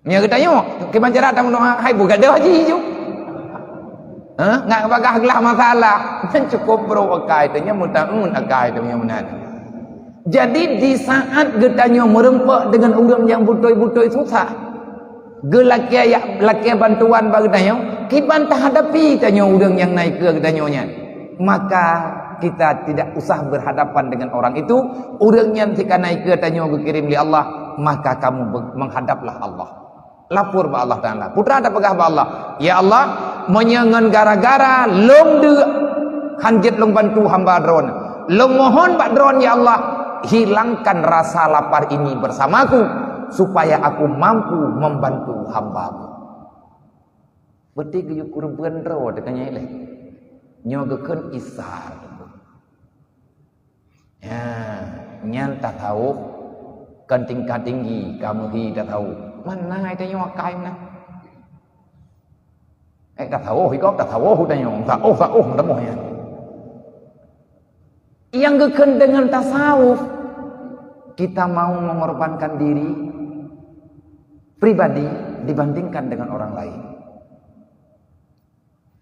Nyan geutanyoe, kiban cara tameudoá hai bu gadoh ji ju. Ha? Ngat bagah glah masalah. Nyan cukup brok akai teuh, nyan mutaun akai teuh nyan meunan. Jadi di saat geutanyoe meureumpok deungon ureuëng nyang beutôi-beutôi susah, geulakée ya, lakée bantuan bak geutanyoe, kiban tahadapi tanyoe ureuëng nyang na ikeue geutanyoe nyan. Maka kita tidak usah berhadapan dengan orang itu, ureuëng nyan sika na ikeue tanyoe geukirém lé Allah, maka kamu be-, menghadaplah Allah. Lapor bak Allah Taala. Putra tapeugah bak Allah, "Ya Allah, meunyoe ngon gara-gara lôn deuk han jeuet lôn bantu hamba Droeneuh, lôn mohon bak Droeneuh, ya Allah, hilangkan rasa lapar ini bersamaku, supaya aku mampu membantu hamba-Mu." Beuti geuyue keureubeuen droe teuka nyan ilée. Nyoe geukheun isar. Ya, nyan tasawuf kon tingkat tinggi, ka meuhi tasawuf. Mana ai tanyoe akai meunan? Eh, tasawuf, ikok tasawuf tanyoe. Tasawuf, tasawuf, tamoh nyan. Nyang geukheun deungon tasawuf, kita mau mengorbankan diri pribadi dibandingkan dengan orang lain.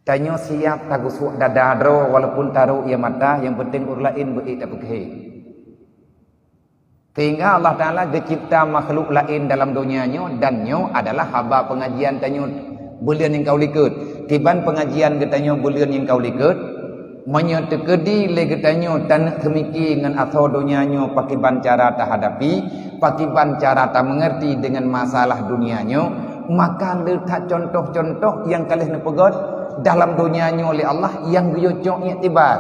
Tanyoe siap tagusok dada droe walaupun tarok ie mata, nyang penting ureuëng laén beu ék tapeugah. Sehingga Allah Taala geucipta makhluk laén dalam donya nyoe, dan nyoe adalah haba pengajian tanyoe buleuen nyang ka u likot. Kiban pengajian geutanyoe buleuen nyang ka u likot, meunyoe teukeudi lé geutanyoe taneuk seumike ngon asoe donya nyoe pakiban cara tahadapi, pakiban cara tameungerti deungon masalah dunia nyoe, maka le that contoh-contoh nyang ka lheueh neupeugét dalam donya nyoe lé Allah nyang geuyue cok iktibar.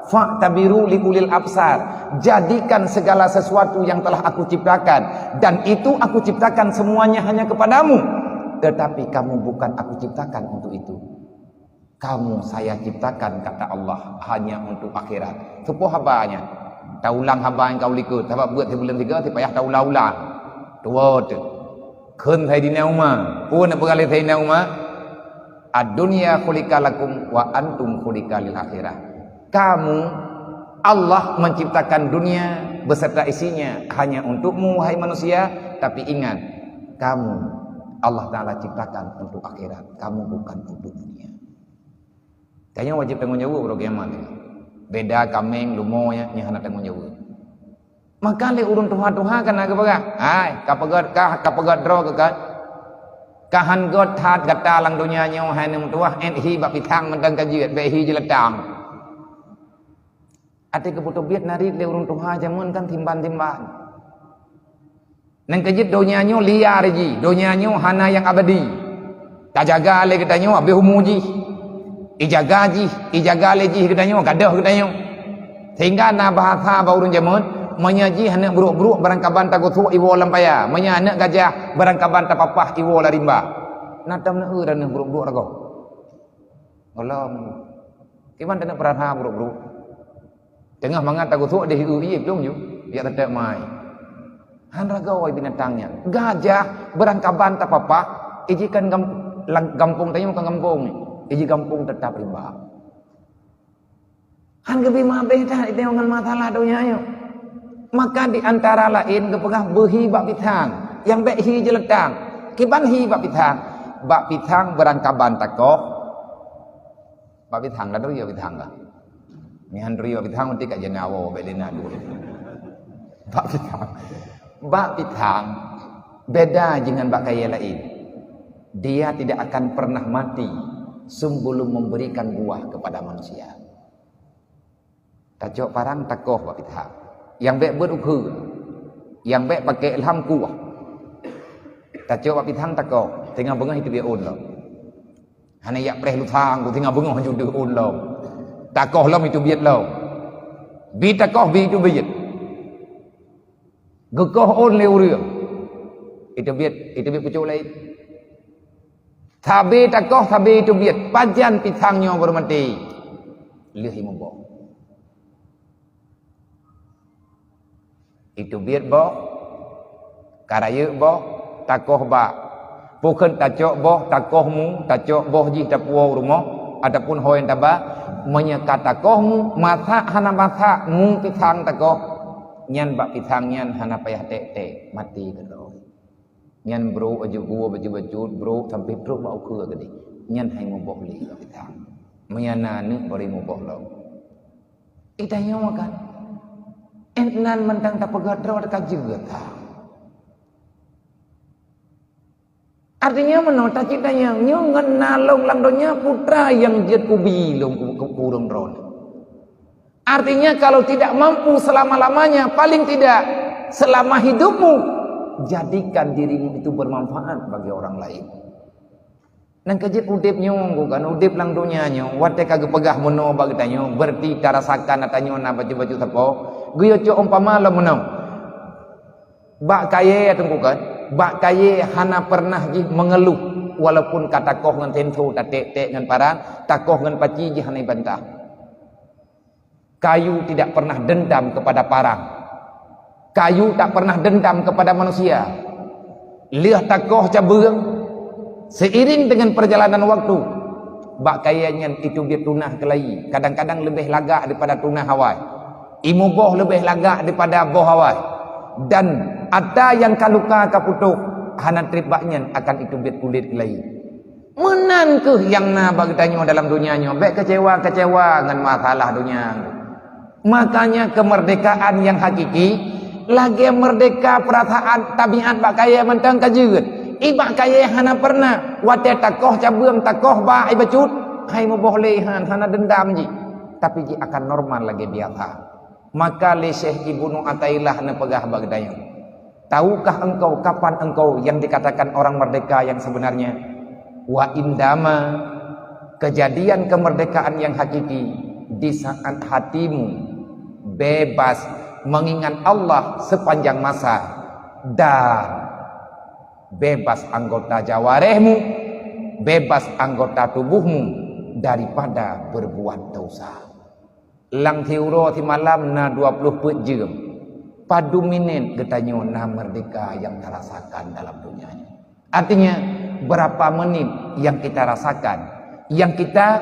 "Fa'tabiru li ulil absar." Jadikan segala sesuatu yang telah Aku ciptakan, dan itu Aku ciptakan semuanya hanya kepadamu. Tetapi kamu bukan Aku ciptakan untuk itu. Kamu Saya ciptakan, kata Allah, hanya untuk akhirat. Soe po haba nyan? Taulang haba nyang ka u likot, sabab beuet sibuleuen sigoe sipayah taulang-ulang. Tuwo teuh. Kheun Saidina Umar. Peue na peugah lé Saidina Umar? "Ad-dunya khuliqa lakum wa antum khuliqa lil akhirah." Kamu, Allah menciptakan dunia, beserta isinya hanya untukmu, wahai manusia, tapi ingat, kamu Allah Ta'ala ciptakan untuk akhirat, kamu bukan untuk dunia. Tanyoe wajéb tanggong jaweueb uroe kiamat nyoe. Beda kaméng, lumoe nyan, nyan hana tanggong jaweueb. Maka lé ureuëng tuha-tuha ka na geupeugah, "Hai, ka peugét kah, ka peugét droe keu kah? Ka han gét that gata lam donya nyoe, hai aneuk meutuwah, ét hi bak pisang mantong ka jeuet, bèk hi jeulatang." Até geupeutobiet narit lé ureuëng tuha jameun kan timban-timban. Nyan keuh jeuet donya nyoe liar jih, donya nyoe hana nyang abadi. Tajaga lé geutanyoe habéh umu jih. Ijaga jih, ijaga lé jih geutanyoe, gadôh geutanyoe. Sehingga na bahasa bak ureuëng jameun, meunyoe jih aneuk brôk-brôk barangkaban tagosok iwoe lam paya, meunyoe aneuk gajah barangkaban tapapah iwoe lam rimba. Na tom neu-eu droeneuh brôk-brôk ragoe. Gohlom. Kiban taneuk peurasa brôk-brôk. Teungoh mangat tagosok deh ié plueng ju, jak teutap mai. Han ragoe binatang nyan. Gajah barangkaban tapapah, iji kan gam-, lam gampông tanyoe kan gampông, iji gampông teutap rimba. Han geubri mabeh that iteungoh ngon masalah donya nyoe. Maka di antara laén geupeugah beuhi bak pisang, nyang bèk hi jeulatang. Kiban hi bak pisang? Bak pisang barangkaban takoh. Bak pisang dah duri bak pisang kah? Nyan duri bak pisang meuti ka jeuet nyawa bèk lé na duek. Bak pisang. Bak pisang beda jih ngon bak kayèe laén. Dia tidak akan pernah mati sebelum memberikan buah kepada manusia. Tacok parang takoh bak pisang. Nyang bèk beuet ukheue. Nyang bèk pakék lham kuah. Tacok bak pisang takoh, teungoh beungoh iteubiet ôn lom. Hana jak preh lusang ku teungoh beungoh ju deuh ôn lom. Takoh lom iteubiet lom. Bi takoh bi iteubiet. Geukoh ôn lé ureuëng. Iteubiet, iteubiet pucôk laén. Sabe takoh, sabe iteubiet. Pajan pisang nyoe baru maté? Lheueh imuboh. Iteubiet boh, ka rayeuk boh, takoh bak. Pakon tacok boh, takoh mu, tacok boh jih tapuwoe u rumoh, ataupun ho nyang taba, meunyoe ka takoh mu, masak hana masak, mu pisang takoh, nyan bak pisang nyan hana payah tek-tek, maté keudroe. Nyan brôk aju gua baju bacut, brôk sampai trok bak ukeue keudeh. Nyan hai muboh lé bak pisang. Meunyoe na aneuk bari muboh lom. Ih, tanyoe kan. Ét nan mantong tapeugah droe ka jeuet ha. Artinya meunoe tacit tanyong nyoe ngon na lôn lam donya putra nyang jeuet kubi lôn ku, ku, ku ureuëng droeneuh. Artinya kalau tidak mampu selama-lamanya, paling tidak selama hidupmu, jadikan dirimu itu bermanfaat bagi orang lain. Nyan keuh jeuet udeb nyoe, kan, udeb lam donya nyoe, watée ka geupeugah meunoe bak geutanyoe, berarti tarasakan ata nyoe na bacut-bacut sapo. Geuyue cok umpama lom meunoe. Bak kayée teungku kan, bak kayée hana pernah jih mengeluh, walaupun ka takoh ngon sento, tatek-tek ngon parang, takoh ngon paci jih hana ibantah. Kayu tidak pernah dendam kepada parang. Kayu tak pernah dendam kepada manusia. Lheueh takoh cabeueng, seiring dengan perjalanan waktu, bak kayée nyan iteubiet tunah keulayi, kadang-kadang leubeh lagak daripada tunah awai. Imuboh leubeh lagak daripada boh awai. Dan ata nyang ka luka ka putôh, hana treb bak nyan akan iteubiet kulét keulayi. Meunan kheueh nyang na bak geutanyoe dalam donya nyoe, bék keucewa-keucewa ngon masalah donya. Makanya kemerdekaan yang hakiki lagée merdeka perasaan tabiat bak kayée mantong ka jeuet. Ih, bak kayée hana pernah, watée takoh cabeueng, takoh bak ié bacut, hai muboh lé han, hana dendam jih. Tapi jih akan normal lagée biasa. Maka lé Syekh Ibnu Athaillah neupeugah bak geutanyoe, "Tahukah engkau kapan engkau yang dikatakan orang merdeka yang sebenarnya? Wa indama, kejadian kemerdekaan yang hakiki di saat hatimu bebas mengingat Allah sepanjang masa dan bebas anggota jawarehmu, bebas anggota tubuhmu daripada berbuat dosa." Lam siuroe simalam na dua ploh peuet jeuem. Padum minét geutanyoe na merdeka nyang tarasakan dalam donya nyoe. Artinya, berapa menit yang kita rasakan, yang kita,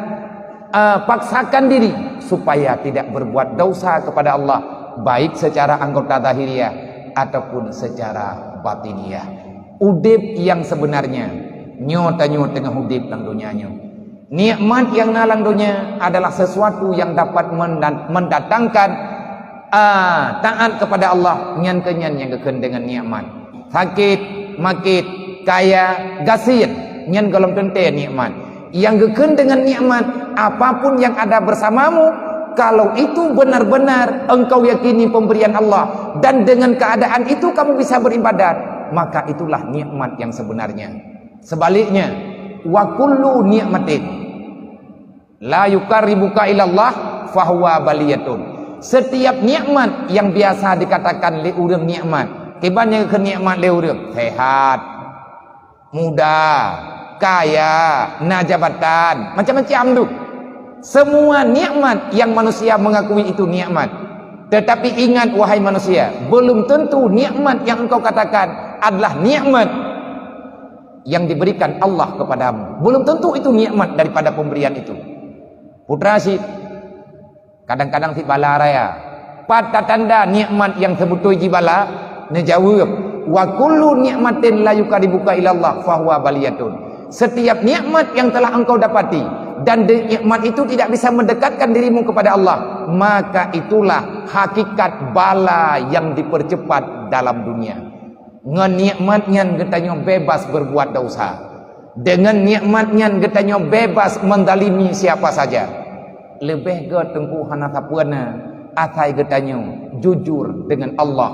eh, paksakan diri supaya tidak berbuat dosa kepada Allah, baik secara anggota zahiriah ataupun secara batiniah. Udeb nyang sebenarnya, nyoe tanyoe teungoh udeb lam donya nyoe. Nikmat nyang na lam donya adalah sesuatu nyang dapat menda-, mendatangkan, ah, taat kepada Allah, nyan keuh nyan nyang geukheun deungon nikmat. Sakét, makét, kaya, gasien, nyan gohlom teuntée nikmat. Nyang geukheun deungon nikmat, apapun yang ada bersamamu, kalau itu benar-benar engkau yakini pemberian Allah dan dengan keadaan itu kamu bisa beribadat, maka itulah nikmat yang sebenarnya. Sebaliknya, wa kullu nikmatin la yuqarribuka ilallah fahuwa baliyatun. Setiap nikmat yang biasa dikatakan lé ureuëng nikmat, kiban nyang keu nikmat lé ureuëng, sehat, muda, kaya, na jabatan, macam-macam tu. Semua nikmat yang manusia mengakui itu nikmat. Tetapi ingat, wahai manusia, belum tentu nikmat yang engkau katakan adalah nikmat yang diberikan Allah kepadamu. Belum tentu itu nikmat daripada pemberian itu. Putra si, kadang-kadang si bala raya. Pat tatanda nikmat yang sebetul jih bala? Neujaweueb, "Wa kullu nikmatin la yuqarribuka ilallah fahuwa baliyatun." Setiap nikmat yang telah engkau dapati dan de-, nikmat itu tidak bisa mendekatkan dirimu kepada Allah, maka itulah hakikat bala yang dipercepat dalam dunia. Ngon nikmat nyan geutanyoe bebas berbuat dosa. Deungon nikmat nyan geutanyoe bebas mendalimi siapa saja. Leubeh gét teungku hana sapeue na, asai geutanyoe jujur deungon Allah,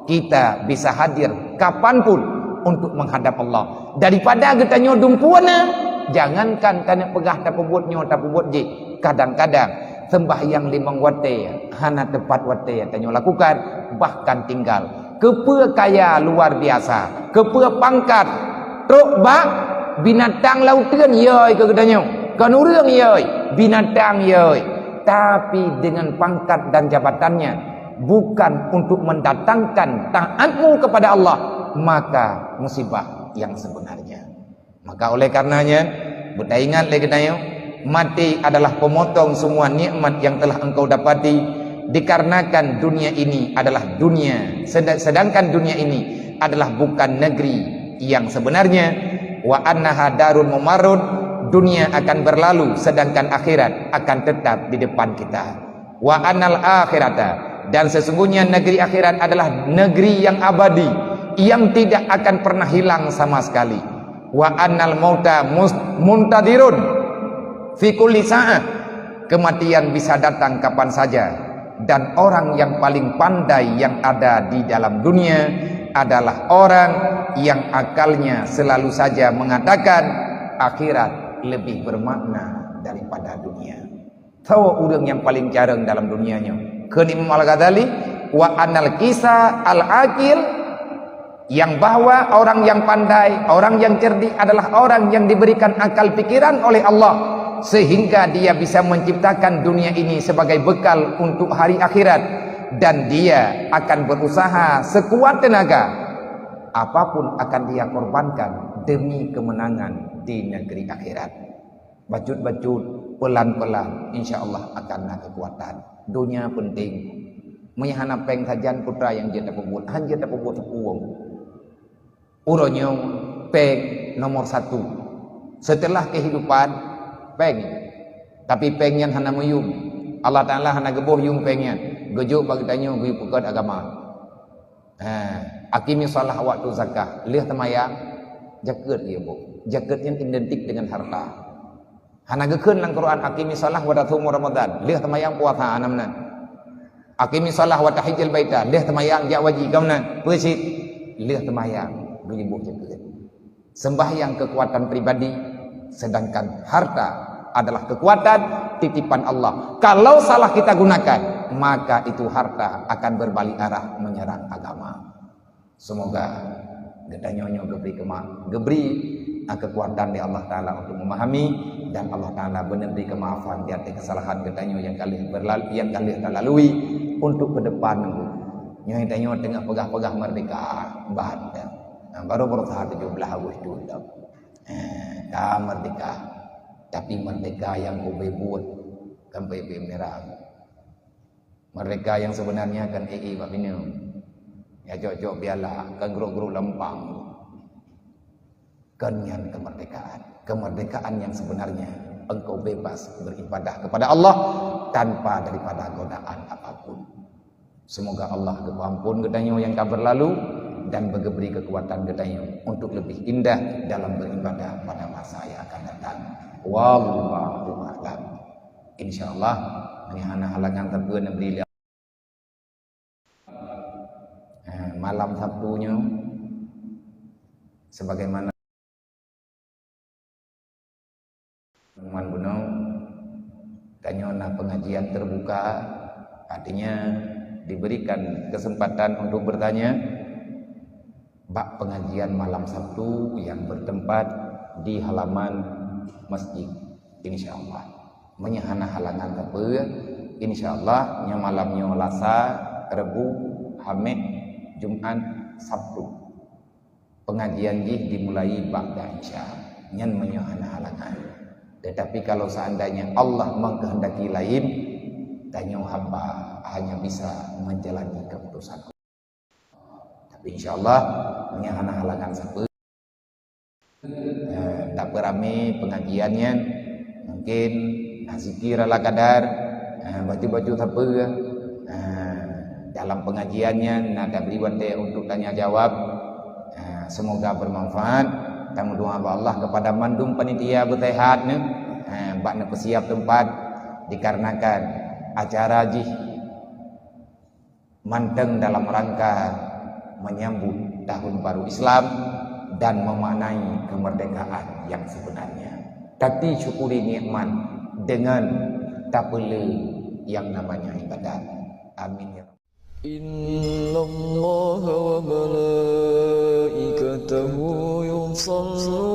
kita bisa hadir kapan pun untuk menghadap Allah. Daripada geutanyoe dumpeue na, jangankan taneuk peugah tapeubuet nyoe tapeubuet jih, kadang-kadang sembahyang limong watée hana teupat watée tanyoe lakukan, bahkan tinggal. Keupeue kaya luar biasa, keupeue pangkat, trok bak binatang lauteuen yoi keu geutanyoe, kon ureuëng yoi, binatang yoi. Tapi dengan pangkat dan jabatannya bukan untuk mendatangkan taatmu kepada Allah, maka musibah yang sebenarnya. Maka oleh karenanya, beutaingat lé geutanyoe, maté adalah pemotong semua nikmat yang telah engkau dapati, dikarenakan dunia ini adalah dunia, sed-, sedangkan dunia ini adalah bukan negeri yang sebenarnya, wa annaha darun mumarrun, dunia akan berlalu, sedangkan akhirat akan tetap di depan kita. Wa annal akhirata, dan sesungguhnya negeri akhirat adalah negeri yang abadi, yang tidak akan pernah hilang sama sekali. Wa annal mauta mus-, muntadirun fi kulli sa'ah, kematian bisa datang kapan saja, dan orang yang paling pandai yang ada di dalam dunia adalah orang yang akalnya selalu saja mengatakan akhirat lebih bermakna daripada dunia. Soe ureuëng nyang paleng carông dalam dunia nyoe? Kheun Imam Al-Ghazali, "Wa anal kisa al-aqil," yang bahwa orang yang pandai, orang yang cerdik adalah orang yang diberikan akal pikiran oleh Allah, sehingga dia bisa menciptakan dunia ini sebagai bekal untuk hari akhirat, dan dia akan berusaha sekuat tenaga, apapun akan dia korbankan demi kemenangan di negeri akhirat. Bacut-bacut, pelan-pelan, insya Allah akan na keukuatan. Donya penting. Meunyo hana péng sajan, putra nyang jeuet tapeubuet, han jeuet tapeubuet peue. Uroe nyoe péng nomor satu. Setelah kehidupan, péng. Tapi péng nyan hana meuyum. Allah Taala hana geuboh yum péng nyan. Geujok bak geutanyoe geuyue peugöt agama. Ha, aqimis shalah wa atuz zakah, lheueh seumayang, jakeuet geuyue boh. Jakeuet nyan identik dengan harta. Hana geukheun lam Quran, "Aqimis shalah wa tasumu Ramadan," lheueh seumayang puasa, hana meunan. "Aqimis shalah wa tahijjal baita," lheueh seumayang jak haji, ka meunan. Peue cit? Lheueh seumayang geuyue boh jakeuet. Sembahyang kekuatan pribadi, sedangkan harta adalah kekuatan titipan Allah. Kalau salah kita gunakan, maka itu harta akan berbalik arah menyerang agama. Semoga geutanyoe nyoe geubri keuma-, geubri, ah, kekuatan lé Allah Taala untuk memahami, dan Allah Taala beuneuh bri keumaafan di ateueh kesalahan geutanyoe nyang ka lheueh berlal-, nyang ka lheueh talalui untuk ke depan nunggu. Nyoe tanyoe teungoh peugah-peugah merdeka, ban. Nah, baru berusaha tujuh belas Agustus tu. Eh, ka merdeka. Tapi merdeka nyang ubé buet, kan ubé-ubé mirah. Merdeka yang sebenarnya kan ék-ék bak bineung. Ya cok-cok biala, kan grok-grok lempang. Kan nyan kemerdekaan. Kemerdekaan yang sebenarnya engkau bebas beribadah kepada Allah tanpa daripada godaan apapun. Semoga Allah geupeuampun geutanyoe nyang ka berlalu dan beugeubri kekuatan geutanyoe untuk lebih indah dalam beribadah pada masa yang akan datang. Wallahu a'lam. Insyaallah, meunyoe hana halangan sapeue neubri lé, eh, malam Sabtu nyoe, sebagaimana teman bunoe, tanyoe na pengajian terbuka, artinya diberikan kesempatan untuk bertanya bak pengajian malam Sabtu yang bertempat di halaman masjid, insyaallah. Meunyoe hana halangan sapeue, insyaallah nyoe malam nyoe Lasa, Rebu, Haméh, Jumat, Sabtu. Pengajian jih dimulai ba'da Isya. Nyan meunyoe hana halangan. Tetapi kalau seandainya Allah mengkehendaki lain, tanyoe hamba hanya bisa menjalani keputusan. Tapi insyaallah, meunyoe hana halangan sapeue, eh, tapeuramé pengajian nyan, mungkin na zikir ala kadar, eh, baca-baca sapeue, eh, dalam pengajian nyan na tabri watée untuk tanya jawab. Eh, semoga bermanfaat. Tameudoa bak Allah kepada mandum panitia beuteuhat nyoe, eh, bak neupeusiap teumpat dikarenakan acara jih mantong dalam rangka menyambut tahun baru Islam dan memaknai kemerdekaan yang sebenarnya. Tapi syukuri nikmat dengan tapeulé yang namanya ibadat. Amin ya Rabbal. إن الله وملائكته يصلون